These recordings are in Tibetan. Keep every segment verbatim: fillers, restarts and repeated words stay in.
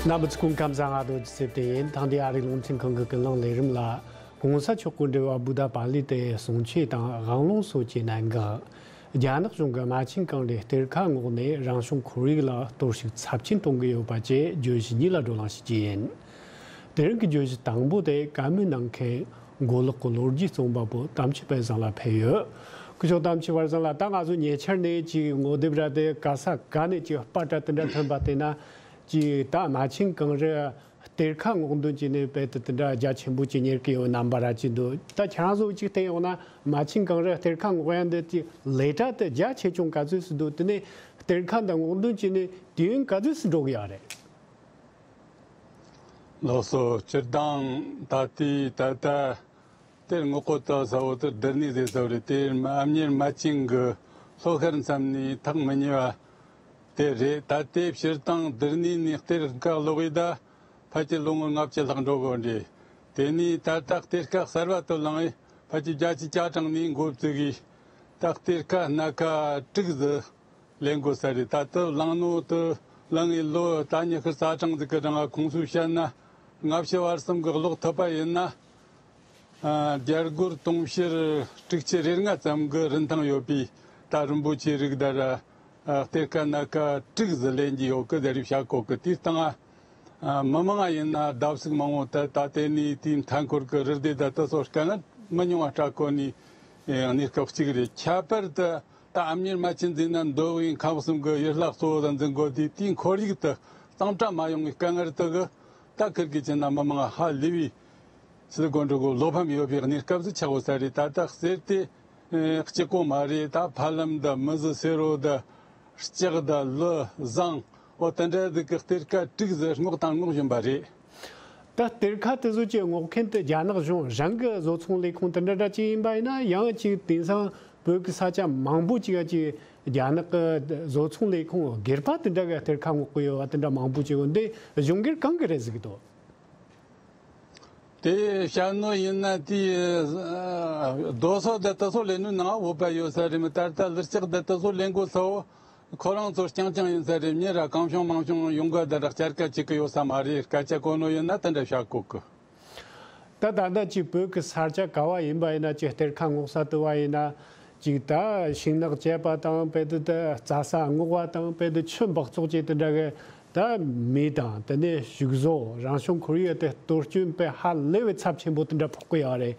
རྣམ་པ་ཚོ་སྐུ་ཁམས་བཟང་། ང་རྡོ་རྗེ་ཚེ་བརྟན་ཡིན། ཐེངས་འདིའི་ཨ་རིའི་རླུང་འཕྲིན་ཁང་གི་ཀུན་གླེང་ལས་རིམ་ལ། གོང་ས་མཆོག་གི་འབྲེལ་བ་བུ་དཱ་པ་ལི་ཏའི་གསུང་ཆོས་དང་དབང་ལུང་སོགས་ཀྱི་གནད་འགག་རྒྱ་ནག་གཞུང་གིས་རྨ་ཆེན་གངས་རིའི་གཏེར་ཁ་ངོགས་ནས་རང་བྱུང་ཁོར་ཡུག་ལ་གཏོར་བཤིག་ཚབས་ཆེན་གཏོང་གི་ཡོད་པ་བཅས་བརྗོད་གཞི་གཉིས་ལ་བགྲོ་གླེང་ཞུ་རྒྱུ་ཡིན། དེ་རིང་གི་བརྗོད་གཞི་དང་པོ་དེ་བཀའ་མོལ་གནང་མཁན་མགོ་ལོག་གི་ལོ་རྒྱུས་རྩོམ་པ་པོ་དམ་ཆོས་དཔལ་བཟང་ལགས་ཕེབས་ཡོད། སྐུ་ཞབས་དམ་ཆོས་དཔལ་བཟང་ལགས། ད་ང་ཚོ་ཉེ་ཆར་ནས་ཅིག་ངོ་དེབ་ར་དེ་ག་ས་ག་ནས་ཅིག་པར་འདྲ་དེ་འདྲ་ཐོན་པ་དེ་ན། ཅིག་ད་རྨ་ཆེན་གངས་རི་གཏེར་ཁ་སྔོག་འདོན་བྱས་ནས་དཔེ་དེ་དེ་འདྲ་རྒྱ་ཆེན་པོ་ཅིག་གཉེར་གི་ཡོད་རྣམ་པ་ར་ཅིག་འདུག་ད་ཁྱེད་རང་ཚོ་ཅིག་བལྟས་ཡོང་ན་རྨ་ཆེན་གངས་རི་གཏེར་ཁ་སྔོག་ཡ་འདི་ཅིག་ལས་གྲྭ་དེ་རྒྱ་ཆེ་ཆུང་ག་ཚོད་སུ་འདུག་དེ་ནས་གཏེར་ཁ་འདི་སྔོག་འདོན་བྱས་ནས་དུས་ཡུན་ག་ཚོད་སུ་འགྲོ་གི་ཡོད་རེད། ལགས་སོ། སྤྱིར་བཏང་ད་ལྟའི་ད་ལྟ་གཏེར་སྔོག་གོ་ད་ས་བོ་དེ་རྡུལ་སྣེ་ཟེར་ས་བོ་རེད། དེ་ཨ་མྱེས་རྨ་ཆེན་གི་ལྷོ་ཤར་མཚམས་ནས་ཐག་མི་ཉེ་བ་དེ་རེད། ད་ལྟའི་སྤྱིར་བཏང་རྡུལ་སྣེ་ནས་གཏེར་ཁ་སློག་ཡི་ད་ཕལ་ཆེར་ལོ་ངོ་ལྔ་བཅུ་ལྷག་འགྲོ་གོ་འདྲ། དེ་ནས་ད་ལྟ་གཏེར་ཁ་གསར་བ་དུ་བླངས་ཡི་ཕལ་ཆེར་བརྒྱད་ཅུ་གྱ་གྲངས་ནས་འགོ་བཙུགས་ཡི་ད་གཏེར་ཁ་སྣ་ཁ་དྲུག་ཟིག་ལེན་དགོས་ས་རེད། ད་ལྟ་བླངས་ནོ་དུ་བླངས་ཡི་ལོ་ད་ཉི་ཤུ་རྩ་གྲངས་ཟིག་གི་རིང་ང་ཁོང་ཚོས་བཤད་ན་སྔ་ཕྱི་བར་གསུམ་གི་ཀློག་ཐུབ་པ་ཡིན་ན། ཨ། རྒྱ་སྒོར་དུང་ཕྱུར་དྲུག་ཅུ་རེ་ལྔ་ཙམ་གྱི་རིན་ཐང་ཡོད་པའི་ད་རིན་པོ་ཆེ་རིགས་དར་གཏེར་ཁ་སྣ་ཁ་དྲུག་ཟིག་ལེན་གྱི་ཡོད་གི་ཟེར་བཤད་གོ་གི། དེའི་སྟེང་ཨ། མི་མང་ཡིན་ན་བརྡབ་གསིག་མང་བོ་ད་ད་དེ་ནས་དེའི་མཐའ་འཁོར་གྱི་རི་སྡེ་ད་ལྟ་སོགས་དཀའ་ངལ་མི་ཉུང་བ་སྤྲད་གོ་ནི་གནས་སྐབས་གཅིག་རེད། ཁྱད་པར་དུ་ད་ཨ་མྱེས་རྨ་ཆེན་འཛིན་ན་མདོ་དབུས་ཁམས་གསུམ་གྱི་ཡུལ་ལྷ་གཙོ་བོ་ལ་འཛིན་དགོས་དུས་དེའི་ཁོར་ཡུག་ཏུ་གཙང་སྦྲ་མ་ཡོང་བའི་དཀའ་ངལ་དུ་གི་ད་ཁིར་གི་ཅི་ན་མི་མང་ཧ་ལས་པའི་སྲིད་དགོན་འགྲོ་གི་བློ་ཕམ་ཡོད་པའི་གནས་སྐབས་སུ་ཆགས་ཡོད་ས་རེད། ད་ལྟ་གསེར་དེ་གཅིག་པོ་མ་རེད། ད་ཕ་ལམ་ད་མི་ཟི་སེར་རོ་ད་ལྕགས་ད་ལི་ཟངས་འོ་དེ་འདྲ་ཟིག་གི་གཏེར་ཁ་དྲུག་ཟིག་སྔོག་དང་སྔོག་བཞིན་པ་རེད། ད་གཏེར་ཁ་དེ་ཚོ་ཅིག་སྔོག་མཁན་དེ་རྒྱ་ནག་གཞུང་རང་གི་བཟོ་ཚོང་ལས་ཁུངས་དེ་འདྲ་འདྲ་ཅིག་ཡིན་པ་ཡིན་ན། ཡང་ཅིག་དེང་སང་བོད་ཀྱི་ས་ཆ་མང་པོ་ཅིག་ག་ཅིག་རྒྱ་ནག་གི་བཟོ་ཚོང་ལས་ཁུངས་སྒེར་པ་དེ་འདྲ་གི་གཏེར་ཁ་སྔོག་གི་ཡོད་པ་དེ་འདྲ་མང་པོ་ཅིག་ཡོད། འདི་གཞུང་སྒེར་གང་གི་རེད་ཟེར་གི་འདུག་དེ་བཤད་ནོ་ཡིན་ན་དེའི་རྡོ་སོལ་དེ་དེ་ཚོ་ལེན་ནོ་ནང་འོས་པ་ཡོད་ས་རེད། མི་ད་ལྟ་ལི་ལྕགས་དེ་དེ་ཚོ་ལེན་དགོས་ས་བོ་ཁོ་རང་ཚོ་རྐྱང་རྐྱང་ཡིན་ས་རེད། མྱི་ར་གང་བྱུང་མང་བྱུང་ཡོང་ག་དེ་ར་བསྐྱར་ཀ་བྱེད་གི་ཡོད་ས་མ་རེད། སྐད་ཆ་གོ་ནོ་ཡིན་ན་དེ་འདྲ་བཤད་གོ་གི། ད་ད་ལྟ་ཅིག་བོད་ཀྱི་ས་ཆ་ག་བ་ཡིན་པ་ཡིན་ན། ཅིག་གཏེར་ཁ་སྔོག་ས་དུ་བ་ཡིན་ན། ཅིག་ད་ཤིང་ནགས་བཅད་པ་དང་དཔེ་དེ་ད་རྩྭ་ས་སྔོག་པ་དང་དཔེ་དེ་ཆུ་འབག་བཙོག་བྱས་དེ་འདྲ་གི་ད་མེ་དང་དེ་ནས་ཕྱུགས་ཟོག་རང་བྱུང་ཁོར་ཡུག་དེ་གཏོར་སྐྱོན་དཔེ་ཧ་ལས་པའི་ཚབས་ཆེན་པོ་དེ་འདྲ་ཕོག་གི་ཡོད་རེད།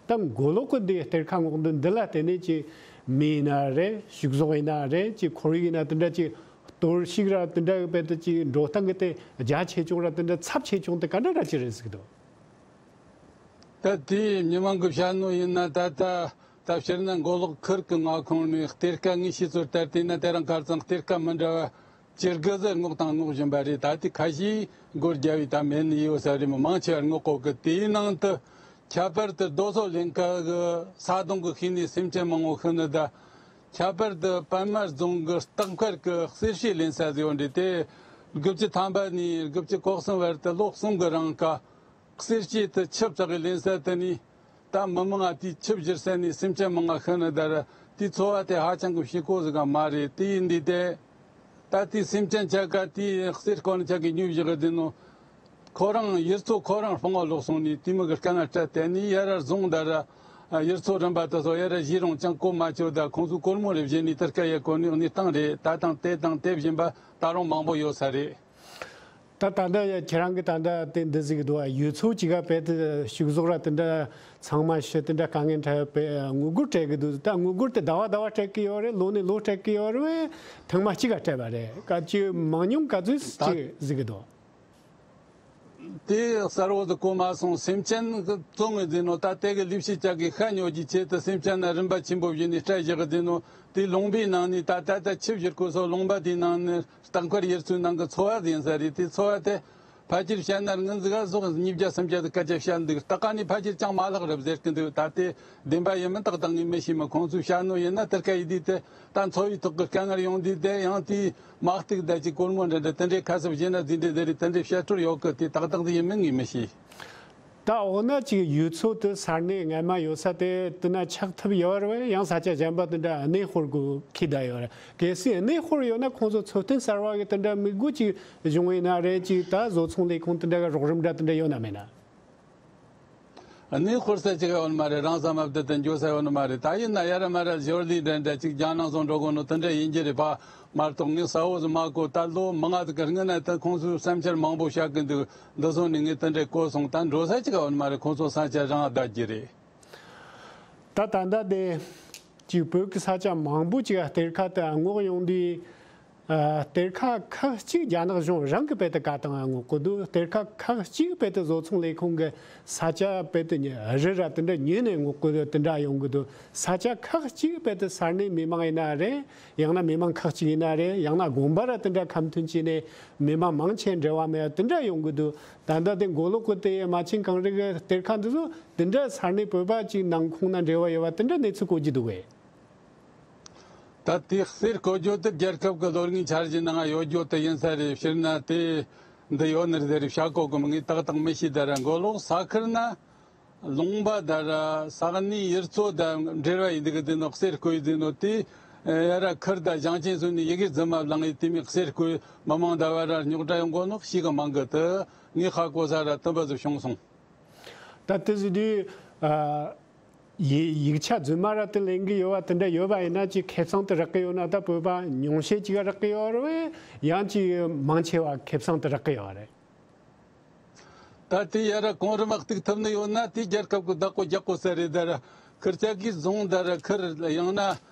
ད་མགོ་ལོག་གི་འདི་གཏེར་ཁ་སྔོག་འདོན་འདི་ལ་བརྟེན་ནས་ཅིག་མེ་ཡིན་ན་རེད། ཕྱུགས་ཟོག་ཡིན་ན་རེད། ཅིག་ཁོར་ཡུག་ཡིན་ན་དེ་འདྲ་ཅིག་གཏོར་བཤིག་ར་དེ་འདྲ་གི་དཔེ་དེ་ཅིག་འགྲོ་སྟངས་གི་དེ་རྒྱ་ཆེ་ཆུང་ར་དེ་འདྲ་ཚབས་ཆེ་ཆུང་དེ་ག་འདྲ་འདྲ་ཅིག་རེད་ཟེར་གི་འདུག་ད་དེའི་མི་མང་གི་བཤད་ནོ་ཡིན་ན། ད་ལྟ་ད་སྤྱིར་ན་མགོ་ལོག་ཁུལ་གྱི་མངའ་ཁོངས་ནས་གཏེར་ཁ་ངས་ཤེས་ཚོད་ལྟར་བལྟས་ན་དེ་རིང་ཁ་སང་གཏེར་ཁ་མི་འདྲ་བ་ཅི་དགུ་ཟིག་སྔོག་དང་སྔོག་བཞིན་པ་རེད། ད་ལྟའི་ཁ་ཤས་སྒོར་རྒྱབ་ཡི་ད་མེད་ནི་ཡོད་ས་རེད། མི་མང་ཆེ་བར་སྔོག་གོ་གི། དེའི་ནང་དུ་ཁྱད་པར་དུ་རྡོ་སོལ་ལེན་ཁ་གི་ས་དོང་གི་ཤུལ་ནས་སེམས་ཅན་མང་བོ་ཤི་ནི་ད། ཁྱད་པར་དུ་པདྨ་རྫོང་གི་སྟག་མཁར་གི་གསེར་བྱེ་ལེན་ས་ཟིག་ཡོད་འདྲ། དེ་དགུ་བཅུ་ཐམ་པ་ནས་དགུ་བཅུ་གོ་གསུམ་བར་དུ་ལོ་གསུམ་གི་རིང་ཀ་གསེར་བྱེ་དེ་ཆུ་བཙགས་གི་ལེན་ས་དེ་ནས་ད་མི་མང་ང་དེའི་ཆུ་བཞུར་ས་ནས་སེམས་ཅན་མང་ང་ཤི་ནི་ད་ར། དེའི་ཚོར་བ་དེ་ཧ་ཅང་གི་ཞེ་པོ་ཟིག་ག་མ་རེད། དེ་ཡིན་དུས་དེ་ད་དེའི་སེམས་ཅན་ཆ་ག་དེའི་གསེར་དཀོན་ཆ་གི་ཉོས་བཞག་གི་དེ་ནོ། ཁོ་རང་ཡུལ་ཚོ་ཁོ་རང་སྤང་བ་ལོག་སོང་ནས་དེ་མི་གི་དཀའ་ངལ་སྤྲད། དེ་ནས་ཡར་ར་རྫོང་ད་ར་ཡུལ་ཚོ་རིམ་པ་དེ་ཚོ་ཡར་ར་གཞིས་རོང་ཅང་གོ་མ་ཆོད་ད་ཁོང་ཚོ་སྒོར་མོ་རེ་བཞེས་ནས་དེར་སྐད་ཡ་གོ་ནས་གནས་སྟངས་རེད། ད་དང་དེ་དང་དེ་བཞིན་པ་ད་རུང་མང་པོ་ཡོད་ས་རེད། ད་ད་ལྟ་ཁྱེད་རང་གི་ད་ལྟ་དེ་འདི་ཟིག་འདུག་ཡུལ་ཚོ་གཅིག་ག་བལ་དུ་ཕྱུགས་ཟོག་ར་དེ་འདྲ་ཚང་མ་ཤི་དེ་འདྲ་དཀའ་ངལ་འཕྲད་པའི་དངུལ་སྒོར་སྤྲད་གི་འདུག་ད་དངུལ་སྒོར་དེ་ཟླ་བ་ཟླ་བ་སྤྲད་གི་ཡོད་རེད། ལོ་ནས་ལོ་སྤྲད་གི་ཡོད་རེད། ཐེངས་མ་གཅིག་ག་སྤྲད་པ་རེད། ག་ཅི་མང་ཉུང་ག་ཚོད་ཅིག་ཟིག་གི་འདུག་དེ་གསར་བོ་དུ་གོ་མ་སོང་། སེམས་ཅན་གྱི་བཙོང་ངེ་འཛིན་ནོ་ད་དེ་གི་ལས་བྱེད་ཅག་གིས་ཤ་ཉོ་རྒྱུའི་ཆེད་དུ་སེམས་ཅན་ན་རིན་པ་ཆེན་པོ་བཞིན་ནས་སྤྲད་བཞག་གི་འཛིན་ནོ། དེ་ལུང་པའི་ནང་ནས་ད་ད་ད་ཆུ་བཞུར་གོ་སོ་ལུང་པ་དེའི་ནང་ནས་རྟག་པར་ཡུལ་ཚོའི་ནང་གི་འཚོ་བ་ཡིན་ས་རེད། དེ་འཚོ་བ་དེ་ཕལ་ཆེར་བཤད་ན་ངན་ཟིག་ག་ཟོག་ཉིས་བརྒྱ་སུམ་བརྒྱ་དུ་སྐད་ཆ་བཤད་འདུག་ད་ག་ནས་ཕལ་ཆེར་ཅང་མ་ལྷག་རབས་ཟེར་གི་འདུག་ད་དེ་བདེན་པ་ཡིན་མིན་ཏག་ཏག་ངས་མི་ཤེས། མི་ཁོང་ཚོས་བཤད་ནོ་ཡིན་ན་དེར་སྐད་ཡིག་དུས་དེ་ད་འཚོ་བའི་ཐོག་གི་དཀའ་ངལ་ཡོང་དུས་དེ་ཡང་དེའི་མ་གཏུག་ད་ཅིག་སྒོར་མོ་འདྲ་འདྲ་དེ་འདྲའི་ཁ་གསབ་བྱས་ན་དེ་འདྲའི་དེ་རེད། དེ་འདྲའི་བཤད་སྲོལ་ཡོད་གི། དེ་ཏག་ཏག་དེ་ཡིན་མིན་ངས་མི་ཤེས། ད་འོ་ན་ཅིག་ཡུལ་ཚོ་དེ་ས་གནས་སྔ་མ་ཡོད་ས་དེ་དེ་ན་ཆགས་ཐུབ་ཡོད་རེད་བས། ཡང་ས་ཆ་གཞན་པ་དེ་འདྲ་གནས་སྤོར་དགོས་ཁེལ་བསྡད་ཡོད་རེད། གལ་སྲིད་གནས་སྤོར་ཡོད་ན་ཁོང་ཚོ་འཚོ་རྟེན་གསར་བ་གི་དེ་འདྲ་དམིགས་དགོས་ཅིག་བྱུང་ཡིན་ན་རེད། ཅིག་ད་བཟོ་ཚོང་ལས་ཁུངས་དེ་འདྲ་གི་རོགས་རམ་འདྲ་དེ་འདྲ་ཡོད་ན་མེད་ན། གནས་སྤོར་ས་ཅིག་ཡོད་ནི་མ་རེད། རང་ས་མ་བསྡད་དེ་འགྱོ་ས་ཡོད་ནི་མ་རེད། ད་ཡིན་ན་ཡ་ར་མ་ར་ཞོར་ལས་འདྲ་འདྲ་ཅིག་རྒྱ་ནག་སོང་འགྲོ་དགོས་ནོ་དེ་འདྲ་ཡིན་གྱི་རེད་པ། མ་གཏོགས་ངས་གསལ་བོ་ཟིག་མ་གོ། ད་ལོ་མང་ང་ཟིག་གི་སྔོན་ན་ད་ཁོང་ཚོས་བསམ་འཆར་མང་པོ་བཤད་གི་འདུག་འདི་སོང་ནས་ངས་དེ་འདྲ་གོ་སོང་། ད་འགྲོ་ས་ཅིག་ཡོད་ནི་མ་རེད། ཁོང་ཚོ་ས་ཆ་རང་བདག་གི་རེད། ད་ད་ལྟ་དེ་ཅིག་བོད་ཀྱི་ས་ཆ་མང་པོ་ཅིག་གཏེར་ཁ་དེ་སྔོག་ཡོང་དུས། ཨ། གཏེར་ཁ་ཁག་ཅིག་རྒྱ་ནག་གཞུང་རང་གིས་དཔེ་དེ་བཀག་བཏང་སྔོག་གི་འདུག་གཏེར་ཁ་ཁག་ཅིག་དཔེ་དེ་བཟོ་ཚོང་ལས་ཁུངས་ཀྱི་ས་ཆ་དཔེ་དེ་ཉོས་རི་ར་དེ་འདྲ་ཉོས་ནས་སྔོག་གི་དེ་འདྲ་ཡོང་གི་འདུག་ས་ཆ་ཁག་ཅིག་དཔེ་དེ་ས་གནས་མི་མང་ཡིན་ན་རེད། ཡང་ན་མི་མང་ཁག་ཅིག་ཡིན་ན་རེད། ཡང་ན་དགོན་པ་ར་དེ་འདྲ་ཁ་མཐུན་བྱས་ནས་མི་མང་མང་ཆེ་འབྲེལ་བ་མེད་པ་དེ་འདྲ་ཡོང་གི་འདུག་ད་ལྟ་དེ་མགོ་ལོག་གི་དེ་རྨ་ཆེན་གངས་རི་གི་གཏེར་ཁ་འདི་ཚོ་དེ་འདྲ་ས་གནས་བོད་པ་ཅིག་ནང་ཁོངས་ན་འབྲེལ་བ་ཡོད་པ་དེ་འདྲ་གནས་ཚུལ་གོ་རྒྱུ་འདུག་གས། ད་དེ་གསེར་བརྐོ་རྒྱུ་དེ་རྒྱལ་ཁབ་ཀྱི་ལོ་ལྔའི་འཆར་གཞི་ནང་ཡོད་རྒྱུ་དེ་ཡིན་ས་རེད། སྤྱིར་ན་དེ་འདི་ཡོད་ནི་རེད་ཟེར་བཤད་གོ་གི་མི། ངས་ཏག་ཏག་མི་ཤེས། ད་ར་མགོ་ལོག་ས་ཁུལ་ན་ལུང་པ་ད་ར་ས་གནས་ཡུལ་ཚོ་དང་འབྲེལ་བ་ཡིན་འདུག་གི། དེ་ནོ་གསེར་བརྐོས་དེ་ནོ་དེ་ཡ་ར་ཁུར་ད་ཞིང་ཆེན་སོང་ནས་ཡི་གེ་རྫུན་མ་བླངས་ཡི་དེ་མོ་གསེར་བརྐོས་མི་མང་ད་བ་ར་རྙོག་དྲ་ཡོང་གོ་ནོ་ཤེས་གི་མང་གི། དེ་ངས་ཧ་གོ་ས་ར་དུམ་པ་ཟིག་བྱུང་སོང་། ད་དེ་ཟེར་དུས། ཨ། ཡི་ཡིག་ཆ་རྫུན་མ་ར་དེ་ལེན་གི་ཡོད་པ་དེ་འདྲ་ཡོད་པ་ཡིན་ན་ཅིག་ཁེ་བཟང་དེ་རག་གི་ཡོད་ན། ད་བོད་པ་ཉུང་ཤས་ཅིག་རག་གི་ཡོད་རེད་བས། ཡང་ཅིག་མང་ཆེ་བ་ཁེ་བཟང་དེ་རག་གི་ཡོད་རེད། ད་དེ་ཡ་ར་གོང་རིམ་གཏུག་ཐུབ་ནི་ཡོད་ན་དེ་རྒྱལ་ཁབ་ཀྱི་བདག་པོ་རྒྱག་དགོས་ས་རེད། ད་ར་ཁུར་ཅག་གིས་བཟུང་། ད་ར་ཁུར་ཡང་ན་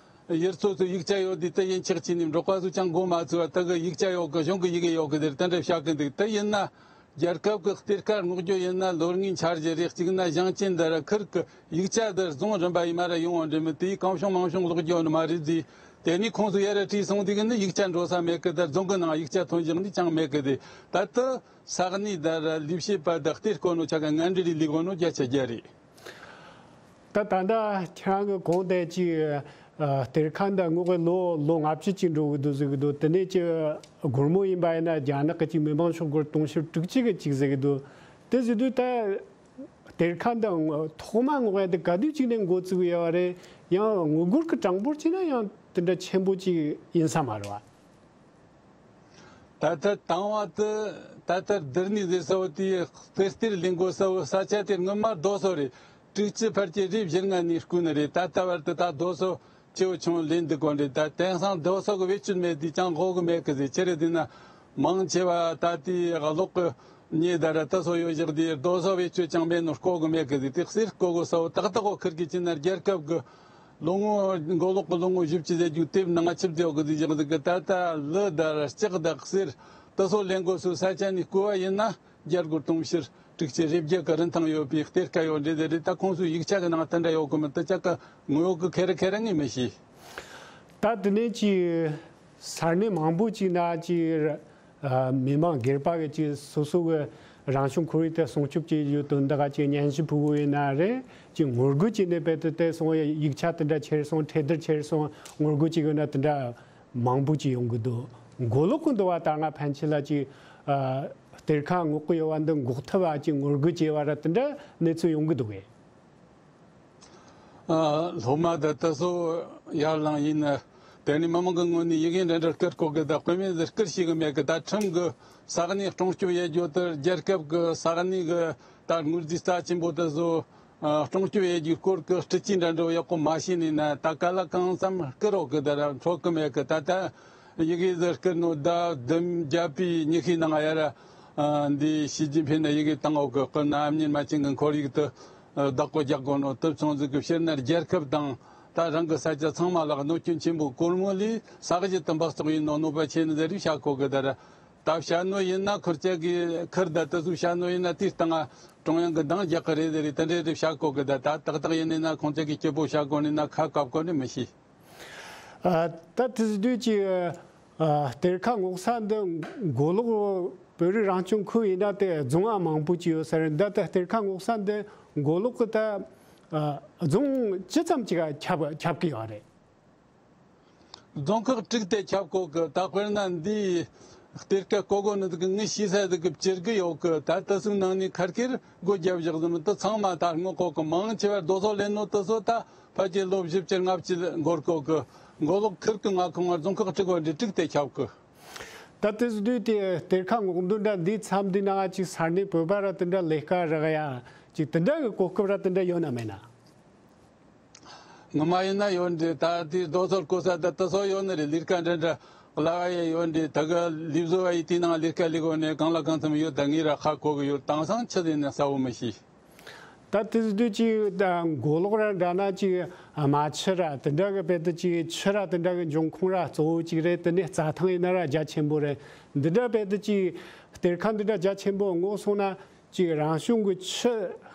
ཡུལ་ཚོ་ཚོ་ཡིག་ཆ་ཡོད་དུས་དེ་ཡིན་ཆགས་ཀྱི་ནི་འབྲོག་པ་ཚོ་ཅང་མགོ་མ་ཚོས་པ། དེ་གི་ཡིག་ཆ་ཡོད་གི། གཞུང་གི་ཡི་གེ་ཡོད་གི། དེར་དེ་འདྲ་བཤད་གི་འདུག་དེ་ཡིན་ན། རྒྱལ་ཁབ་ཀྱི་གཏེར་ཁ་སྔོག་རྒྱུ་ཡིན་ན་ལོ་ལྔའི་འཆར་གཞི་རེད། གཅིག་ན་ཞིང་ཆེན་འདི་ར་ཁུལ་གྱི་ཡིག་ཆ་འདི་རྫོང་རིམ་པ་ཡིན་མ་ར་ཡོང་བ་འདྲ་མི་དེའི་གང་བྱུང་མང་བྱུང་ཀློག་རྒྱུ་ནི་མ་རེད་ཟེར། དེ་ནས་ཁོང་ཚོ་ཡ་ར་བྲིས་སོང་དུས་ཀྱི་ནི་ཡིག་ཆ་འགྲོ་ས་མེད་གི། ད་རྫོང་གི་ནང་ཡིག་ཆ་ཐོན་བཞག་ནི་ཅང་མེད་གི། དེ་ད་ལྟ་ས་གནས་འདི་ར་ལས་བྱེད་པ་དང་གཏེར་བརྐོ་ནོ་ཆ་ག་ངན་འབྲེལ་ལས་གོ་ནོ་བརྒྱ་ཆ་བརྒྱ་རེད། ད་ད་ལྟ་ཁྱེད་རང་གི་གོང་དེ་ཅིག་ཨ། གཏེར་ཁ་འདི་སྔོག་གི་ལོ་ལོ་ལྔ་བཅུ་ཅིག་འགྲོ་གི་འདུག་ཟེར་གི་འདུག་དེ་ནས་ཅིག་སྒོར་མོ་ཡིན་པ་ཡིན་ན་རྒྱ་ནག་གི་ཅིག་མི་མང་ཤོག་སྒོར་དུང་ཕྱུར་དྲུག་ཅུ་གི་ཅིག་ཟེར་གི་འདུག་དེ་ཟེར་དུས་ད་གཏེར་ཁ་འདི་ཐོག་མ་སྔོག་ཡ་དེ་ག་དུས་ཅིག་ནས་འགོ་བཙུགས་ཡོད་རེད། ཡང་དངུལ་སྒོར་གི་གྲངས་འབོར་བྱས་ན་ཡང་དེ་འདྲ་ཆེན་པོ་ཅིག་ཡིན་ས་མ་རེད་བ། ད་ལྟ་དང་བ་དེ་ད་ལྟ་བསྡུར་ནས་ཟེར་ས་བོ་དེ་གཏེར་གཏེར་ལེན་དགོས་ས་བོ་ས་ཆ་དེ་སྔོན་མ་རྡོ་སོལ་རེད། དྲུག་ཅུ་ཕལ་ཆེར་རེ་བཞི་ལྔ་ནས་བརྐོས་ནི་རེད། ད་ལྟ་བར་དུ་ད་རྡོ་སོལ་ཆེ་བོ་ཆུང་བོ་ལེན་འདུག་གོ་འདྲ། ད་དེང་སང་རྡོ་སོལ་གི་བེད་སྤྱོད་མེད་དུས་ཅང་དགོས་གི་མེད་གི་ཟེར། ཆི་རེད་ཟེར་ན་མང་ཆེ་བ་ད་ལྟའི་གློག་གི་མེ་ད་ར་དེ་སོ་ཡོད་བཞག་དུས་རྡོ་སོལ་བེད་སྤྱོད་ཅང་མེད་ནོ་བརྐོ་གི་མེད་གི་ཟེར། དེ་གསེར་བརྐོ་གི་ས་བོ་ཏག་ཏག་གོ་ཁུར་གི་ཅི་ན་རྒྱལ་ཁབ་གི་ལོ་ངོ་མགོ་ལོག་གི་ལོ་ངོ་བཞི་བཅུ་ཟེར་རྒྱུ་དེབ་ནང་ཆིབས་བསྡད་ཡོད་གི་ཟེར་བཞག་འདུག་གི། ད་ལྟ་ལི་ད་ར་ལྕགས་ད་གསེར་དེ་སོ་ལེན་དགོས་སུ་ས་ཆ་ནས་བརྐོས་པ་ཡིན་ན་རྒྱ་སྒོར་དུང་ཕྱུར་དྲུག་ཅུ་རེ་བརྒྱད་གི་རིན་ཐང་ཡོད་པའི་གཏེར་ཁ་ཡོད་འདྲ་དེ་རེད། ད་ཁོང་ཚོའི་ཡིག་ཆ་གི་ནང་དེ་འདྲ་ཡོད་གི་མི་འདུག་ཅག་གི་ངོ་ཡོད་གི་ཁེ་རེ་ཁེ་རེ་ངས་མི་ཤེས། ད་དེ་ནས་ཅིག་ས་གནས་མང་པོ་ཅིག་ན་ཅིག་ཨ། མི་མང་སྒེར་པ་གི་ཅིག་སོ་སོ་གི་རང་བྱུང་ཁོར་ཡུག་དེ་སྲུང་སྐྱོབ་བྱེད་རྒྱུ་དོན་དག་ཅིག་སྙན་ཞུ་ཕུལ་དགོས་ཡིན་ན་རེད། ཅིག་ངོ་རྒོལ་བྱས་ནས་དཔེ་དེ་དེ་སོང་ཡིག་ཆ་དེ་འདྲ་ཁྱེར་སོང་། གྲོས་བསྡུར་ཁྱེར་སོང་། ངོ་རྒོལ་བྱེད་དགོས་ན་དེ་འདྲ་མང་པོ་ཅིག་ཡོང་གི་འདུག་མགོ་ལོག་གི་འདུག་བ། ད་སྔ་ཕན་ཆད་ལ་ཅིག་ཨ། གཏེར་ཁ་སྔོག་གི་ཡོད་བ་འདི་འགོག་ཐབས་བ་ཅིག་ངོ་རྒོལ་བྱས་བ་ར་དེ་འདྲ་གནས་ཚུལ་ཡོང་གི་འདུག་གས། ཨ། སློབ་མ་དང་དེ་ཚོ་ཡར་ལངས་ཡིན་ན། དེ་ནི་མི་མང་གི་ངོས་ནས་ཡི་གེ་འདྲ་འདྲ་བསྐུར་དགོས་གི། ད་དཔེ་མེད་ཟེར་བསྐུར་ཤེས་གི་མེད་གི། ད་ཁྲིམས་གི་ས་གནས་སྲུང་སྐྱོབ་ཡེད་རྒྱུ་དེ་རྒྱལ་ཁབ་གི་ས་གནས་གི་ད་དངུལ་རྫས་རྩ་ཆེན་པོ་དེ་ཚོ་ཨ། སྲུང་སྐྱོབ་ཡེད་རྒྱུའི་སྐོར་གི་སྲིད་ཇུས་འདྲ་འདྲ་ཡག་པོ་མ་ཤེས་ནས་ན། ད་ག་ལ་གང་འཚམ་བསྐུར་རོགས་གི། ད་ར་འཕྲོད་གི་མེད་གི། ད་ད་ཡི་གེ་ཟེར་བསྐུར་ནོ་ཟླ་བདུན་བརྒྱད་པའི་ཉི་ཤུའི་ནང་ཡ་ར་ཨ། འདི་ཞི་ཅིན་ཕིན་ནས་ཡི་གེ་བཏང་འོག་གི། དཔེར་ན་ཨ་མྱེས་རྨ་ཆེན་གི་ཁོར་ཡུག་དེ་བདག་པོ་རྒྱག་དགོས་ནོ་དེ་ཚོང་ཟིག་གི། ཕྱིར་ན་རྒྱལ་ཁབ་དང་ད་རང་གི་ས་ཆ་ཚང་མ་ལ་གནོད་སྐྱོན་ཆེན་པོ་སྒོར་མོ་ལས་ས་གཞི་དེ་འབག་བཙོག་ཡིན་ནོ་གནོད་པ་ཆེ་ནི་ཟེར་རེ་བཤད་གོ་གི། ད་ར་ད་བཤད་ནོ་ཡིན་ན་ཁུར་ཅག་གིས་ཁུར་ད་དེ་ཚོ་བཤད་ནོ་ཡིན་ན་དེའི་སྟེང་ང་ཀྲུང་དབྱང་གི་འདང་རྒྱག་གི་རེད་ཟེར་རེ་དེ་འདྲ་རེ་བཤད་གོ་གི། ད་ད་ཏག་ཏག་ཡིན་ནི་ན་ཁོང་ཅག་གིས་སྐྱིད་པོ་བཤད་གོ་ནི་ན་ཁ་བཀབ་གོ་ནི་མི་ཤེས། ཨ། ད་དེ་དུས་ཀྱི་ཨ། གཏེར་ཁ་སྔོག་ས་འདི་མགོ་ལོག་བོད་རིགས་རང་སྐྱོང་ཁུལ་ཡིན་ན་དེ་རྫོང་ཨ་མང་པོ་ཅིག་ཡོད་ས་རེད། ད་ལྟ་གཏེར་ཁ་སྔོག་ས་འདི་མགོ་ལོག་གི་ད་ཨ། རྫོང་ཅི་ཙམ་ཅིག་ཁྱབ་ཁྱབ་ཀྱི་ཡོད་རེད། རྫོང་ཁག་དྲུག་དེ་ཁྱབ་གོ་གི། ད་དཔེར་ན་འདི་ གཏེར་ཁ་བརྐོ་དགོས་ནི་དེ་གི་ངས་ཤེས་ས་དེ་གི་བཅུ་དགུ་ཡོད་གི། ད་ལྟ་སུའི་ནང་ནས་ཁར་ཁེར་སྒོ་རྒྱབ་བཞག་ཟིན་མི་དེ་ཚང་མ་ད་སྔོན་གོ་གི། མང་ཆེ་བ་རྡོ་སོལ་ལེན་ནོ་དེ་ཚོ་ད་ཕལ་ཆེར་ལོ་བཞི་བཅུ་ལྔ་བཅུ་འགོར་གོ་གི། མགོ་ལོག་ཁུལ་གི་མངའ་ཁོངས་ང་རྫོང་ཁག་དྲུག་གོ་འདྲི་དྲུག་དེ་ཁྱབ་གི། ད་དེ་བཟོ་དུས་དེ་གཏེར་ཁ་སྔོག་འདོན་འདྲ་འདིའི་མཚམས་འདི་ནང་ཅིག་ས་གནས་བོད་པ་ར་དེ་འདྲ་ལས་ཀ་རག་ཡ་ཅིག་དེ་འདྲ་གི་གོ་སྐབས་ར་དེ་འདྲ་ཡོད་ན་མེད་ན། ངོ་མ་ཡིན་ན་ཡོད་འདྲ། ད་དེ་རྡོ་སོལ་བརྐོ་ས་ད་དེ་ཚོ་ཡོད་ནི་རེད། ལས་ཀ་འདྲ་འདྲ་གླ་བ་ཡ་ཡོད་འདྲ། ད་གི་ལས་བཟོ་བ་ཡི་དེའི་ནང་ལས་ཀ་ལས་གོ་ནས་གང་ལ་གང་འཚམ་ཡོད། ད་ངས་ར་ཧ་གོ་གི་ཡོད། དེང་སང་ཆི་ཟེར་ནས་གསལ་བོ་མི་ཤེས། ད་དེ་དུས་ཅིག་ད་མགོ་ལོག་ར་འདྲ་ན་ཅིག་རྨ་ཆུ་ར་དེ་འདྲ་གི་བེད་དུ་ཅིག་ཆུ་ར་དེ་འདྲ་གི་འབྱུང་ཁུངས་ར་གཙོ་བོ་ཅིག་རེད། དེ་ནས་རྩྭ་ཐང་ཡིན་ན་ར་རྒྱ་ཆེན་པོ་རེད། འདི་འདྲ་བེད་དུ་ཅིག་གཏེར་ཁ་འདི་འདྲ་རྒྱ་ཆེན་པོ་སྔོག་སོང་ན་ཅིག་རང་བྱུང་གི་ཆུ་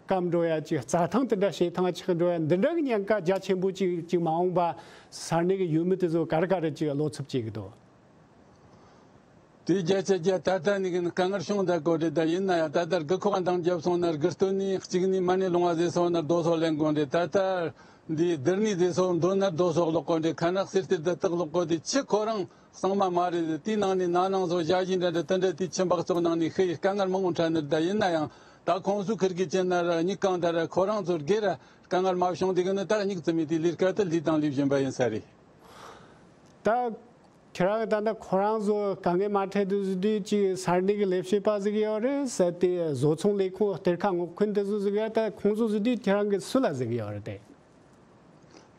སྐམ་འགྲོ་ཡ། ཅིག་རྩྭ་ཐང་དེ་འདྲ་བྱེ་ཐང་ཆགས་འགྲོ་ཡ། འདི་འདྲ་གི་ཉེན་ཁ་རྒྱ་ཆེན་པོ་ཅིག་ཅིག་མ་འོངས་པ་ས་གནས་གི་ཡུལ་མི་དེ་ཚོ་ག་རེ་ག་རེ་ཅིག་བློ་འཚབ་བྱེད་གི་འདུག་དེའི་བརྒྱ་ཆ་བརྒྱ་ད་ལྟ་ནས་ཀྱི་དཀའ་ངལ་བྱུང་བསྡད་གོ་རེད། ད་ཡིན་ན་ཡང་ད་ལྟ་དགུ་ཁོག་འདང་རྒྱབ་སོང་ན་དགུ་སྟོན་ནས་གཅིག་ནས་མ་ཎི་ལོང་བ་ཟེར་སོང་ན་རྡོ་སོལ་ལེན་དགོས་རེད། ད་ལྟ་འདི་བསྡུར་ནས་ཟེར་སོང་འདོན་ན་རྡོ་སོལ་ལོག་གོ་རེད། ཁ་ནག་སེར་ཏེ་འདི་དག་ལོག་གོ་དེ་ཆུ་ཁོ་རང་གཙང་མ་མ་རེད། དེའི་ནང་ནས་ན་ནིང་བཟོ་ཞ་ཞི་འདྲ་འདྲ་དེ་འདྲ་དེ་ཆུ་འབག་བཙོག་ནང་ནས་ཤི་ཡི་དཀའ་ངལ་མང་པོ་འཕྲད་ནི་རེད། ད་ཡིན་ན་ཡང་ད་ཁོང་ཚོའི་ཁུར་གི་ཅན་ན་ར་མྱིག་གང་ད་ར་ཁོ་རང་ཚོར་སྒེར་ར་དཀའ་ངལ་མ་བྱུང་དེ་གི་ནི་ད་མྱིག་བཙུམ་མི་དེ་ལས་ཀ་དེ་ལས་དང་ལས་བཞིན་པ་ཡིན་ས་རེད། ད་ཁྱེད་རང་གི་ད་ལྟ་ཁོ་རང་ཚོ་དཀའ་ངལ་མ་འཕྲད་དུས་ཟེར་དུས་ཅིག་ས་གནས་ཀྱི་ལས་བྱེད་པ་ཟིག་ཡོད་རེད་ཟེར་ཏེ་བཟོ་ཚོང་ལས་ཁུངས་གཏེར་ཁ་སྔོག་མཁན་དེ་ཚོ་ཟིག་ཡ། ད་ཁོང་ཚོ་ཟེར་དུས་ཁྱེད་རང་གི་སུ་ལ་ཟེར་གི་ཡོད་རེད་དེ།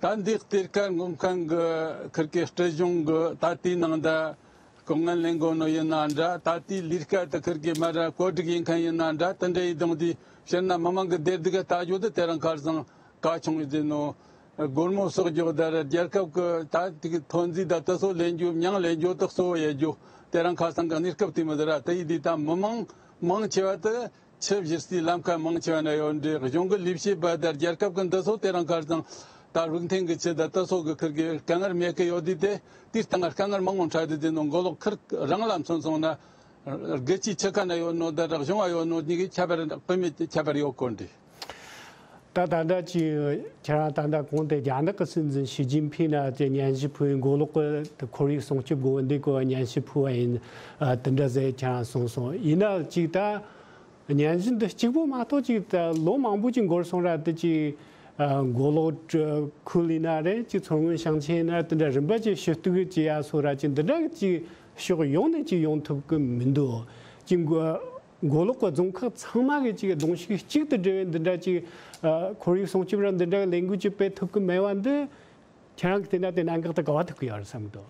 ད་འདི་གཏེར་ཁ་སྔོག་མཁན་གི་ཁུར་གི་སྲིད་གཞུང་གི་ད་དེའི་ནང་ད་གོ་ངན་ལེན་དགོས་ནོ་ཡིན་ན་འདྲ། ད་དེའི་ལས་ཀ་དེ་ཁུར་གི་མ་ར་བཀོད་སྒྲིག་ཡིན་མཁན་ཡིན་ན་འདྲ། དེ་འདྲ་ཡིན་དང་དེ་བཤད་ན་མི་མང་གི་བདེ་སྡུག་གི་ལྟ་རྒྱུ་དེ་དེ་རིང་ཁ་སང་ག་བྱུང་ཡོད་ནོ། སྒོར་མོ་གསོག་རྒྱུ་ད་ར་རྒྱལ་ཁབ་ཀྱི་ད་ཐོན་རྫས་ད་དེ་ཚོ་ལེན་རྒྱུ། མྱང་ལེན་རྒྱུ་དེ་གཙོ་བོ་ཡེད་རྒྱུ་དེ་རིང་ཁ་སང་གི་གནས་སྐབས་དེ་མི་འདུག་ར། དེ་ཡིན་དུས་ད་མི་མང་མང་ཆེ་བ་དེ་ཆུ་བཞུར་སའི་ལམ་ཁ་མང་ཆེ་བ་ན་ཡོད་འདྲ། གཞུང་གི་ལས་བྱེད་པ་ད་རྒྱལ་ཁབ་ཀྱི་འདི་ཚོ་དེ་རིང་ཁ་སང་ད་རུག་འཐེན་གྱི་ཆུ་ད་དེ་ཚོ་གི་ཁུར་གི་དཀའ་ངལ་མེད་གི་ཡོད་དུས་དེ་དེའི་སྟེང་དཀའ་ངལ་མང་པོ་འཕྲད་དུས་དེ་ནོ་མགོ་ལོག་ཁུལ་རང་ལ་མཚོན་སོང་ན། དགུ་ཆུའི་ཆུ་ཁ་ན་ཡོད་ནོ་ད་ར་གཞུང་བ་ཡོད་ནོ་གཉིས་ཀྱི་ཁྱད་པར་དཔེ་མེད་ཀྱི་ཁྱད་པར་ཡོད་གོ་འདྲ། ད་ད་ལྟ་ཅི་ཁྱེད་རང་ད་ལྟ་གོང་དེ་རྒྱ་ནག་གི་སྲིད་འཛིན་ཞི་ཅིན་ཕིང་ན་ཅི་སྙན་ཞུ་ཕུལ་བའི་མགོ་ལོག་གི་ཁོར་ཡུག་སྲུང་སྐྱོབ་དགོས་འདི་གོ་སྙན་ཞུ་ཕུལ་བ་ཡིན། ཨ་དེ་འདྲ་ཟེར་ཁྱེད་རང་གསུངས་སོང་། ཡིན་ན་ཅིག་ད་སྙན་ཞུ་འདི་གཅིག་པོ་མ་གཏོགས་ཅིག་ད་ལོ་མང་པོ་ཅིག་འགོར་སོང་ར། དེ་ཅིག་ཨ་མགོ་ལོག་ཁུལ་ཡིན་ན་རེད། ཅིག་མཚོ་སྔོན་ཞིང་ཆེན་ཡིན་ན་དེ་འདྲ་རིམ་པ་ཅིག་ཞུ་གཏུག་བྱེད་ཡ་སོགས་ར་ཅིག་འདི་འདྲ་ཅིག་ཕྱོགས་ཡོངས་ནས་ཅིག་ཡོང་ཐུབ་གི་མི་འདུག་ཅིག་མགོ་མགོ་ལོག་གི་རྫོང་ཁག་ཚང་མ་གི་ཅིག་གདོང་ཤུགས་གཅིག་ཏུ་སྒྲིལ་བའི་འདི་འདྲ་ཅིག་ཨ་ཁོར་ཡུག་སྲུང་སྐྱོབ་ར་འདི་འདྲ་ལས་འགུལ་ཅིག་སྤེལ་ཐུབ་གི་མེད་པ་འདི་ཁྱེད་རང་གི་བལྟས་ན་དེ་གནད་འགག་དེ་ག་བ་ཐུག་གི་ཡོད་རེད་བསམ་གི་འདུག་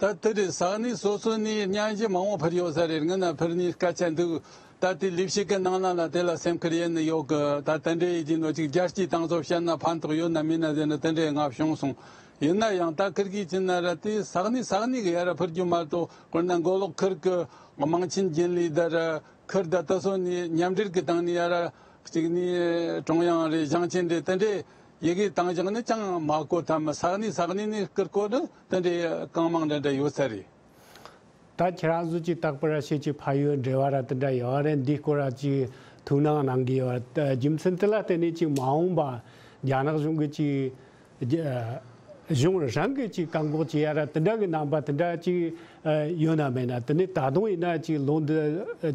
ད་དེ་རེད། ས་གནས་སོ་སོ་ནས་སྙན་ཞུ་མང་པོ་ཕུལ་ཡོད་ས་རེད། ངས་ན་ཕུལ་ནས་སྐད་ཆ་འདུག་ད་དེ་ལས་བྱེད་ཀྱི་ནང་ན་ལ་དེ་ལ་སེམས་ཁུར་ཡེད་ནི་ཡོད་གི། ད་དེ་འདྲའི་ཡིན་གྱི་ནོ་ཅིག་རྒྱལ་སྤྱིའི་སྟེང་ཚོ་བཤད་ན་ཕན་ཐོགས་ཡོད་ན་མེད་ན་ཟེར་ནི་དེ་འདྲའི་ང་བྱུང་སོང་། ཡིན་ན་ཡང་ད་ཁུར་གི་ཕྱིན་ན་ར་དེ་ས་གནས་ས་གནས་གི་ཡ་ར་ཕུལ་རྒྱུ་མ་གཏོགས། དཔེར་ན་མགོ་ལོག་ཁུལ་གི་དམངས་ཆེན་རྒྱུན་ལས་ད་ར་ཁུལ་ད་ལྟ་སོ་ནས་མཉམ་འབྲེལ་གི་སྟེང་ནས་ཡ་ར་གཅིག་ནས་ཀྲུང་དབྱང་རེད། ཞིང་ཆེན་རེད། དེ་འདྲའི་ཡི་གེ་བཏང་བཞག་ནས་ཅང་མ་གོ་ཐལ། མི་ས་གནས་ས་གནས་ནས་བསྐུར་གོ་ནི་དེ་འདྲའི་གང་མང་འདྲ་འདྲ་ཡོད་ས་རེད། ད་ཁྱེད་རང་ཚོ་ཅིག་རྟག་པར་ཤེས་ཀྱི་ཕ་ཡུལ་འབྲེལ་བ་ར་དེ་འདྲ་ཡོད་རེད། འདི་སྐོར་ར་ཅིག་ཐུགས་སྣང་གནང་གི་ཡོད་རེད། རྒྱུ་མཚན་དེ་ལ་བརྟེན་ནས་ཅིག་མ་འོངས་པ་རྒྱ་ནག་གཞུང་གི་ཅིག་རྒྱ་གཞུང་རང་གི་ཅིག་བཀག་འགོག་བྱེད་ཡ་ར་དེ་འདྲ་གི་རྣམ་པ་དེ་འདྲ་ཅིག་ཡོད་ན་མེད་ན། དེ་ནས་ད་དུང་ཡིན་ན་ཅིག་ལོ་འདི་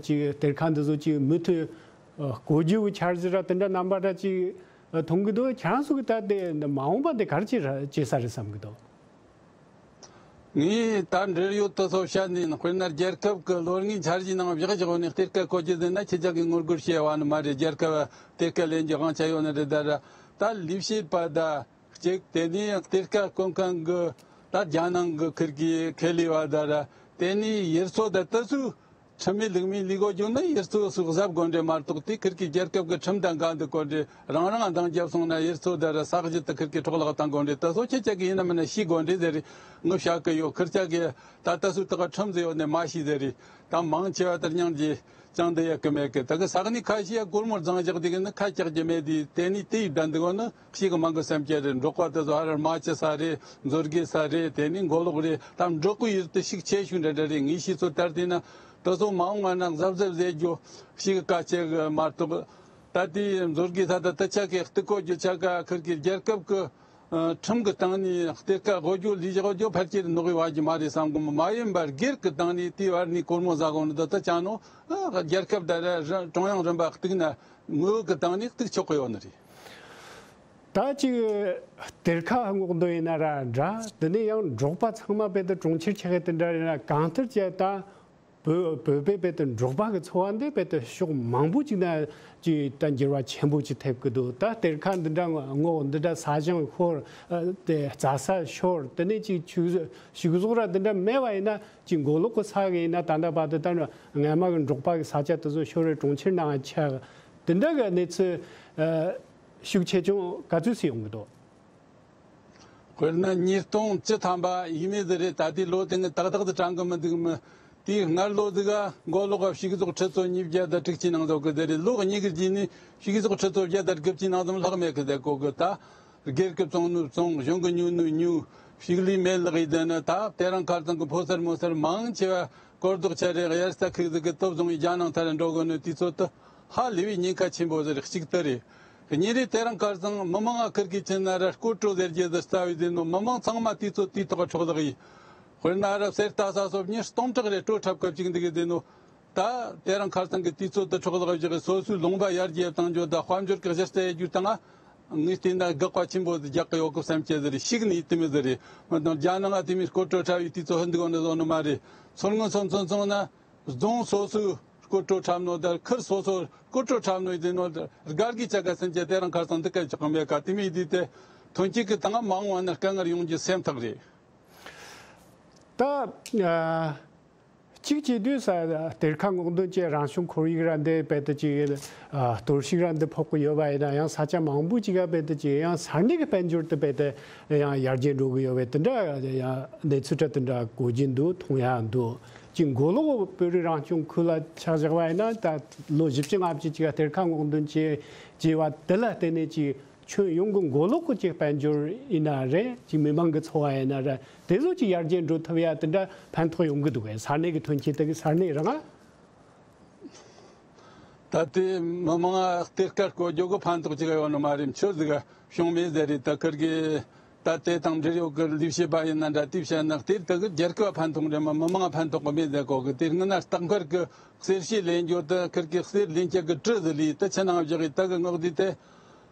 ཅིག་གཏེར་ཁ་འདི་ཚོ་ཅིག་མུ་མཐུད་བརྐོ་རྒྱུའི་འཆར་གཞི་ར་དེ་འདྲ་རྣམ་པ་འདྲ་ཅིག་མཐོང་གི་འདུག་ཁྱེད་རང་ཚོ་གི་ད་དེ་མ་འོངས་པ་དེ་ག་རེ་བྱེད་ར་བྱེད་ས་རེད་བསམ་གི་འདུག་ངས་ད་འབྲེལ་ཡོད་དེ་ཚོ་བཤད་ནས་ཡིན། དཔེར་ན་རྒྱལ་ཁབ་ཀྱི་ལོ་ལྔའི་འཆར་གཞིའི་ནང་བཞག་བཞག་ནས་གཏེར་ཁ་བརྐོ་རྒྱུ་ཟེར་ན་ཁྱེད་ཅག་གིས་ངོ་རྒོལ་བྱེད་པ་ནི་མ་རེད། རྒྱལ་ཁབ་གཏེར་ཁ་ལེན་རྒྱུ་དབང་ཆ་ཡོད་ནི་རེད། ད་ར་ད་ལས་བྱེད་པ་ད་གཅིག་དེ་ནས་གཏེར་ཁ་བརྐོ་མཁན་གྱི་ད་རྒྱ་ནང་གི་ཁུལ་གྱི་ཁེ་ལས་པ་ད་ར་དེ་ནས་ཡུལ་ཚོ་ད་ལྟ་སུ་ཁྲིམས་མེད་ལུགས་མེད་ལས་གོ་རྒྱུ་ན་ཡུལ་ཚོ་སུ་གཟབ་དགོས་འདྲ་མ་གཏོགས། དེ་ཁུལ་གྱི་རྒྱལ་ཁབ་ཀྱི་ཁྲིམས་དང་འགལ་འདུག་གོ་འདྲ། རང་རང་འདང་རྒྱབ་སོང་ན་ཡུལ་ཚོ་ད་ར་ས་གཞི་དེ་ཁུལ་གྱི་འཕྲོག་བརླག་བཏང་དགོས་འདྲ། ད་སོ་ཁྱེད་ཅག་གིས་ཡིན་ན་མིན་ན་ཤེས་དགོས་འདྲ་ཟེར་ངས་བཤད་གི་ཡོད། ཁུལ་ཅག་གིས་ད་ལྟ་སུ་ད་ག་ཁྲིམས་ཟེར་ཡོད་ནས་མ་ཤེས་ཟེར་རེད། ད་མང་ཆེ་བ་དེར་སྙིང་རྗེ་ཅང་འདི་ཡག་གི་མེད་གི། ད་གི་ས་གནས་ཁ་ཤས་ཡ་སྒོར་མོ་བརྫངས་བཞག་དེ་གི་ནི་ཁ་ཆག་རྒྱུ་མེད་དེ། དེ་ནི་དེ་ཡི་བདག་འདུག་ནི་ཤེས་གི་མང་གི་སེམས་ཅན་རེད། འབྲོག་པ་དེ་ཚོ་ཧ་ར་རྨ་ཆུ་ས་རེད། མཛོད་དགེ་ས་རེད། དེ་ནི་མགོ་ལོག་རེད། ད་འབྲོག་པའི་ཡུལ་དེ་ཤུགས་ཆེ་ཤོས་འདྲ་འདྲ་རེད། ངས་ཤེས་ཚོད་ལྟར་དེ་ན་དེ་ཚོ་མ་འོངས་པ་ན་གཟབ་གཟབ་བཟས་རྒྱུ་ཤེས་གི་དཀའ་ཆེ་གི་མ་གཏོགས། ད་དེ་མཛོད་དགེ་ས་ད་དེ་ཆ་གི་གཏུག་གོ་རྒྱུ་ཆ་ག་ཁུལ་གྱི་རྒྱལ་ཁབ་གི་ ཁྲིམས་ཀྱི་སྟེང་ནས་གཏེར་ཁ་དགོས་རྒྱུ་ལས་བཞག་རྒྱུ་ཕལ་ཆེར་ནོར་བའི་བ་གི་མ་རེད་བསམ་གི་མ་ཡིན་པར་སྒེར་གྱི་སྟེང་ནས་དེའི་བར་ནས་སྒོར་མོ་ཟ་དགོས་ནི་འདི་ད་ཅང་ནོ། རྒྱལ་ཁབ་ད་ར་ཀྲུང་དབྱང་རིམ་པ་གཏུག་ན་དངུལ་གྱི་སྟེང་ནས་གཏུག་ཆོག་གི་ཡོད་ནི་རེད། ད་ཅིག་གཏེར་ཁ་སྔོག་འདོན་ཡིན་ན་ར་འདྲ། དེ་ནས་ཡང་འབྲོག་པ་ཚང་མ་དཔེ་དེ་གྲོང་ཁྱེར་ཆགས་ཡས་དེ་འདྲ་ཡིན་ན་གང་ལྟར་ཅིག་ད་བོད་བོད་པའི་དཔེ་དེ་འབྲོག་པ་གི་འཚོ་བ་འདི་དཔེ་དེ་ཕྱོགས་མང་པོ་ཅིག་ན་ཅིག་ད་འགྱུར་བ་ཆེན་པོ་ཅིག་ཐེབས་ཀྱི་འདུག་ད་གཏེར་ཁ་འདི་འདྲ་སྔོག་འདི་འདྲ་ས་ཞིང་ཤོར། དེ་རྩྭ་ས་ཤོར། དེ་ནས་ཅིག་ཕྱུགས་ཕྱུགས་ཟོག་ར་འདི་འདྲ་མེད་པ་ཡིན་ན་ཅིག་མགོ་ལོག་གི་ས་གི་ཡིན་ན་ད་ལྟ་བར་དུ་ད་སྔ་མ་གི་འབྲོག་པ་གི་ས་ཆ་དེ་ཚོ་ཤོར་རེ་གྲོང་ཁྱེར་ནང་ཆགས། དེ་འདྲ་གི་གནས་ཚུལ་ཤུགས་ཆེ་ཆུང་ག་ཚོད་སུ་ཡོང་གི་འདུག་དཔེར་ན་ཉིས་སྟོང་བཅུ་ཐམ་པ་ཡིན་མིན་ཟེར་རེད། ད་ལྟའི་ལོ་དེ་ངས་ཏག་ཏག་ཏུ་དྲན་གི་མི་འདུག་མི། དེའི་སྔར་ལོ་ཟིག་ག་མགོ་ལོག་ག་ཕྱུགས་ཟོག་ཁྲི་ཚོ་ཉིས་བརྒྱ་དང་དྲུག་ཅུའི་ནང་ཟོག་གི་ཟེར་རེད། ལོ་གཉིས་ཀྱི་རྗེས་ནས་ཕྱུགས་ཟོག་ཁྲི་ཚོ་བརྒྱ་དང་དགུ་བཅུའི་ནང་ཙམ་ལྷག་མེད་གི་ཟེར་གོ་གི། ད་སྒེར་གི་བཙོང་ནོ་བཙོང་། གཞུང་གི་ཉོ་ནོ་ཉོ། ཕྱུགས་ལས་མེད་ལག་ཡིན་ན་ད་དེ་རིང་ཁ་སང་གི་ཕོ་གསར་མོ་གསར་མང་ཆེ་བ་སྒོར་རྡོག་ཆ་རེ་དབྱར་རྩྭ་ཁུག་ཟིག་གི་སྟོབས་བཟུང་བའི་རྒྱ་ནང་ཐར་འགྲོ་གོ་ནོ་དུས་ཚོད་དུ་ཧ་ལས་པའི་ཉེན་ཁ་ཆེན་པོ་ཟེར་གཅིག་དེ་རེད། གཉིས་རེད། དེ་རིང་ཁ་སང་མི་མང་ང་ཁིར་གི་ཕྱིན་ན་ར་སྐོར་བྲོ་ཟེར་རྒྱུ་ཟེར་རྩ་བའི་ཟེར་ནོ་མི་མང་ཚང་མ་དུས་ཚོད་དུས་ཐོག་འཕྲོག་ལག་ཡིན། དཔེར་ན་ར་གསེར་རྟ་ས་སོ་ཉིས་སྟོང་ཕྲག་རེ་སྤྲོ་འཁྲབ་སྐབས་ཅིག་འདི་གི་ཟེར་ནོ། ད་དེ་རིང་ཁ་སང་གི་དུས་ཚོད་དུ་འཕྲོག་ལག་བཞག་གི་སོ་སོའི་ལུང་པ་ཡར་རྒྱས་བཏང་རྒྱུ་དང་དཔལ་འབྱོར་གི་གཞི་རྩ་ཡེ་རྒྱུ་དང་། ངས་བལྟས་ན་དགག་པ་ཆེན་པོ་རྒྱག་གི་ཡོད་གི་བསམ་གྱི་ཟེར་ཞིག་ནས་དེ་མི་ཟེར་རེད། མི་དང་རྒྱ་ནང་ང་དེ་མི་སྐོར་བྲོ་འཁྲབ་པའི་དུས་ཚོད་ཧིན་དུ་གོ་ནས་བཟོ་ནི་མ་རེད། མཚོ་སྔོན་སོ་མཚོན་སོང་ན་རྫོང་སོ་སོའི་སྐོར་བྲོ་འཁྲབ་ནོ་དང་ཁུལ་སོ་སོར་སྐོར་བྲོ་འཁྲབ་ནོ་ཡིན་ནོ་དགའ་གི་ཆ་ག་སེམས་ཀྱི་དེ་རིང་ཁ་སང་འདི་ག་ཅག་མེད་ག་དེ་མི་དུས་དེ་ཐོན་སྐྱེད་ཀྱི་དང་མ་འོངས་པ་ན་དཀའ་ངལ་ཡོང་རྒྱུ་སེམས་ཐག་རེད། ད་གཅིག་བྱེད་དུས་ས་གཏེར་ཁ་སྔོག་འདོན་བཅས་རང་བྱུང་ཁོར་ཡུག་ར་འདི་དཔེ་དེ་ཅིག་གཏོར་བཤིག་ར་འདི་ཕོག་གི་ཡོད་པ་ཡིན་ན་ཡང་ས་ཆ་མང་པོ་ཅིག་ག་དཔེ་དེ་ཅིག་ཡང་ས་གནས་ཀྱི་དཔལ་འབྱོར་དུ་དཔེ་དེ་ཡང་ཡར་རྒྱས་འགྲོ་གི་ཡོད་པའི་དེ་འདྲ་ཡང་གནས་ཚུལ་འདྲ་དེ་འདྲ་གོ་རྒྱུ་འདུག་མཐོང་ཡ་འདུག་ཅིག་མགོ་ལོག་བོད་རིགས་རང་སྐྱོང་ཁུལ་ལ་ཆ་བཞག་པ་ཡིན་ན་ད་ལོ་བཞི་བཅུ་ལྔ་བཅུ་ཅིག་ག་གཏེར་ཁ་སྔོག་འདོན་བྱས་བྱས་པ་དེ་ལ་བརྟེན་ནས་ཅིག་ཁྱོན་ཡོངས་ཀྱི་མགོ་ལོག་གི་ཅིག་དཔལ་འབྱོར་ཡིན་ན་རེད། ཅིག་མི་མང་གི་འཚོ་བ་ཡིན་ན་རེད། དེ་ཚོ་ཅིག་ཡར་རྒྱས་འགྲོ་ཐུབ་ཡ་དེ་འདྲ་ཕན་ཐོགས་ཡོང་གི་འདུག་གས། ས་གནས་ཀྱི་ཐོན་སྐྱེད་དེ་གི་ས་གནས་རང་ད་ལྟའི་མི་མང་ལ་གཏེར་ཁ་བརྐོ་རྒྱུ་གི་ཕན་ཐོགས་ཅིག་ཡོད་ནི་མ་རེད། ཆོས་ཟིག་བྱུང་མེད་ཟེར་རེད། ད་ཁིར་གི་ད་དེ་དང་འབྲེལ་ཡོད་གི་ལས་བྱེད་པ་ཡིན་ན་འདྲ་དེ་བཤད་ན་གཏེར་དེ་གི་རྒྱལ་ཁབ་ཕན་ཐོགས་རེད་མ་མི་མང་ཕན་ཐོགས་གི་མེད་ཟེར་གོ་གི། དེ་སྔོན་ན་རྟག་འཁོར་གི་གསེར་ཕྱེ་ལེན་རྒྱུ་དེ་ཁིར་གི་གསེར་ལེན་ཆེད་གི་གྲུ་ཟིག་ལས་དེ་ཆུ་ནང་བཞག་གི་ད་གི་སྔགས་དུས་དེ།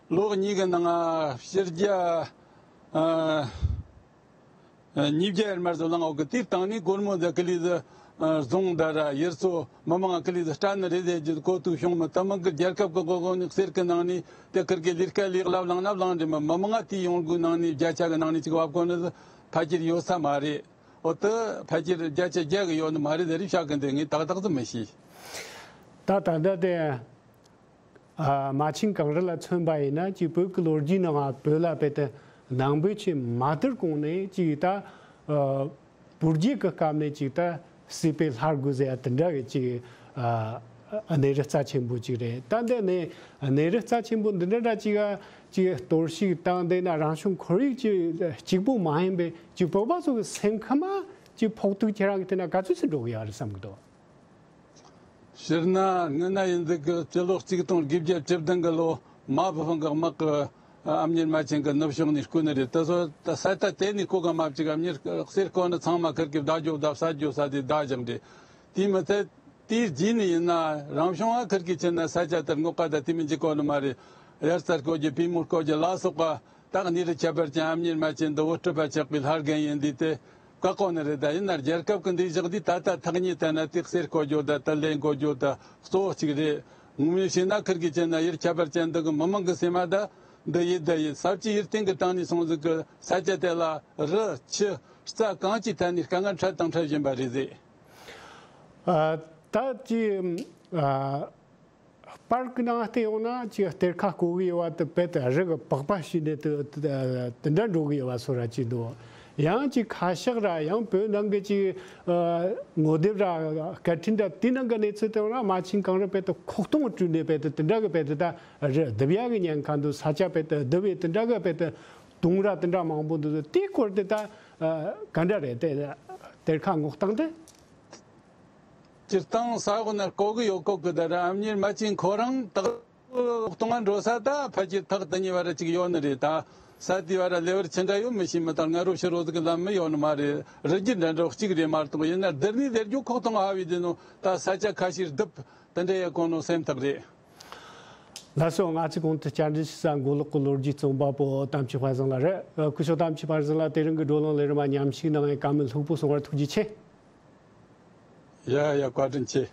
ལོ་གཉིས་ཀྱི་ནང་ཕྱི་རྒྱ་ཨ་ཉིས་བརྒྱ་ཡར་མར་ཟོ་ལངས་འོག་གི་དེའི་སྟེང་ནས་སྒོར་མོ་ཟ་ཀི་ལི་ཟི་བཟུང་ད་ར་ཡུལ་ཚོ་མི་མང་ཀི་ལི་ཟི་སྤྲད་ནི་རེད་ཟེར་རྒྱུ་གོ་ཐུག་བྱུང་མི་ད་མི་གི་རྒྱལ་ཁབ་ཀྱི་གོ་གོ་ནས་གསེར་གི་ནང་ནས་དེ་ཁིར་གི་ལས་ཀ་ལས་ལབ་ལངས་ན་ལངས་འདྲི་མི་མི་མང་ང་དེའི་ཡོང་སྒོའི་ནང་ནས་བརྒྱ་ཆ་གི་ནང་ནས་ཅིག་བབ་གོ་ནི་ཕལ་ཆེར་ཡོད་ས་མ་རེད། འོ་དེ་ཕལ་ཆེར་བརྒྱ་ཆ་བརྒྱ་གི་ཡོད་ནི་མ་རེད་ཟེར་རེ་བཤད་གི་འདུག་ངས་ཏག་ཏག་ཙམ་མི་ཤེས། ད་ད་ལྟ་དེ། ཨ་མ་ཆིང་གངས་རི་ལ་མཚོན་པ་ཡིན་ན་ཅིག་བོད་ཀྱི་ལོ་རྒྱུས་ནང་ང་བོད་ལ་དཔེ་དེ་ནང་པའི་ཆོས་མ་དར་གོང་ནས་ཅིག་ད་ཨ་བོད་རྒྱལ་གྱི་སྐབས་ནས་ཅིག་ད་སྲིད་པའི་ལྷ་དགུ་ཟེར་ཡ་དེ་འདྲ་གི་ཅིག་ཨ་གནས་རི་རྩ་ཆེན་པོ་ཅིག་རེད། ད་འདི་ནས་གནས་རི་རྩ་ཆེན་པོ་འདི་འདྲ་འདྲ་ཅིག་ག་ཅིག་གཏོར་བཤིག་བཏང་བསྡད་ན་རང་བྱུང་ཁོར་ཡུག་ཅིག་གཅིག་པུ་མ་ཡིན་པའི་ཅིག་བོད་པ་ཚོ་གི་སེམས་ཁམས་ཅིག་ཕོག་ཐུག་ཁྱེད་རང་གི་དེ་ན་ག་ཚོད་ཙམ་འགྲོ་གི་ཡོད་རེད་བསམ་གི་འདུག་སྤྱིར་ན་སྔོན་ན་ཡིན་ཟིག་གི་སྤྱི་ལོ་གཅིག་སྟོང་དགུ་བརྒྱ་བཅུ་བདུན་གི་ལོ་མ་བུ་ཧྥང་གི་དམག་གི་ཨ་མྱེས་རྨ་ཆེན་གི་ནུབ་ཕྱོགས་ནས་བརྐུས་ནི་རེད། དེ་ཚོ་ད་ས་ད་དེ་ནས་བརྐུ་གི་མ་བཅུག་ཨ་མྱེས་གསེར་བརྐོ་ནི་ཚང་མ་ཁིར་གི་བདག་རྒྱོ་བདག་ས་རྒྱོ་ས་དེ་བདག་བཞག་འདྲེ། དེ་མི་ཚད་དེའི་རྗེས་ནས་ཡིན་ན་རང་བྱུང་ཨ་ཁིར་གི་ཕྱིན་ན་ས་ཆ་དེར་སྔོག་ག་ད་དེ་མི་འཇིག་གོ་ནི་མ་རེད། དབྱར་རྩྭ་བརྐོ་རྒྱུ་པུས་མོ་བརྐོ་རྒྱུ་ལ་སོགས་པ། ད་གནས་རི་ཁྱད་པར་ཅན་ཨ་མྱེས་རྨ་ཆེན་འདི་བོད་སྤྲུལ་པ་ཆགས་པའི་ལྷ་རྒན་ཡིན་དུས་དེ་བཀག་གོ་ནི་རེད། ད་ཡིན་ན་རྒྱལ་ཁབ་ཀྱི་འདི་བཞག་དུས་ད་ལྟ་ཐག་ཉེ་ལྟ་ན་དེ་གསེར་བརྐོ་རྒྱུ་ད་དེ་ལེན་དགོས་རྒྱུ་ད་གཙོ་བོ་གཅིག་རེད། ངོ་མས་བཤད་ན་ཁིར་གི་བྱས་ན་ཡུལ་ཁྱད་པར་ཅན་འདི་གི་མི་མང་གི་སེམས་མ་ད་འདི་ཡིན་ད་ཡིན་ས་བཅུའི་ཡུལ་སྟེང་གི་སྟེང་ནས་སོང་ཟིག་གི་ས་ཆ་དེ་ལ་རི་ཆུ་རྩྭ་གང་ཅིའི་ཐད་ནས་དཀའ་ངལ་འཕྲད་དང་འཕྲད་བཞིན་པ་རེད་ཟེར། ཨ་ད་ཅི་ཨ། པར་གི་ནང་བལྟས་ཡོང་ན་ཅིག་གཏེར་ཁ་བརྐོ་གི་ཡོད་པ་དེ་དཔེ་དེ་རི་གི་པགས་པ་བཤུས་ནས་དེ་དེ་འདྲ་འགྲོ་གི་ཡོད་པ་བཟོ་འདྲ་ཅིག་འདུག་ཡང་ཅིག་ཁ་ཤགས་ར་ཡང་བོད་ནང་གི་ཅིག་ཨ་ངོ་དེབ་ར་སྐད་འཕྲིན་ར་དེ་ནང་གི་གནས་ཚུལ་དེ་ཡོང་ན་རྨ་ཆེན་གངས་རི་དཔེ་དེ་ཁོག་སྟོང་བཀྲུས་ནས་དཔེ་དེ་དེ་འདྲ་གི་དཔེ་དེ་ད་རི་རྡིབ་ཡག་གི་ཉེན་ཁ་འདུག་ས་ཆ་དཔེ་དེ་རྡིབ་པའི་དེ་འདྲ་གི་དཔེ་དེ་དུང་ར་དེ་འདྲ་མང་པོ་འདུག་དེའི་སྐོར་དེ་ད་ཨ་ག་འདྲ་རེད། དེ་གཏེར་ཁ་སྔོག་སྟངས་དེ། སྤྱིར་བཏང་ས་འོག་ན་བརྐོ་གི་ཡོད་གོ་གི་ད་ར་ཨ་མྱེས་རྨ་ཆེན་ཁོ་རང་ད་གཏོང་ང་འགྲོ་ས་ད་ཕལ་ཆེར་ཐག་དེ་གཉིས་བར་ཅིག་ཡོད་ནི་རེད། ད་ ས་དེའི་བར་ལེ་བར་ཅི་འདྲ་ཡོད་མི་ཤེས། མི་དང་ང་རོ་ཕྱི་རོ་ཟིག་གི་ལམ་མི་ཡོད་ནི་མ་རེད། རི་རྒྱུད་འདྲ་འདྲ་གཅིག་རེད་མ་གཏོགས། ཡིན་ན་བསྡུར་ནས་ཟེར་རྒྱུ་ཁོག་སྟོང་ཧ་བའི་དེ་ནོ། ད་ས་ཆ་ཁ་ཤས་རྡིབ་དེ་འདྲ་ཡ་གོ་ནོ་སེམས་ཐག་རེད། ལགས་སོ། ང་ཚོའི་གོང་དུ་བཅར་འདྲི་ཞུ་ས་མགོ་ལོག་གི་ལོ་རྒྱུས་རྩོམ་པ་པོ་དམ་ཆོས་དཔལ་བཟང་ལགས་རེད། ཨ། སྐུ་ཞབས་དམ་ཆོས་དཔལ་བཟང་ལགས། དེ་རིང་གི་བགྲོ་གླེང་ལས་རིམ་མ་མཉམ་ཞུགས་གནང་བའི་བཀའ་མོལ་ལྷུག་པོ་གསུང་བར་ཐུགས་རྗེ་ཆེ། ཡ་ཡ། བཀའ་དྲིན་ཆེ།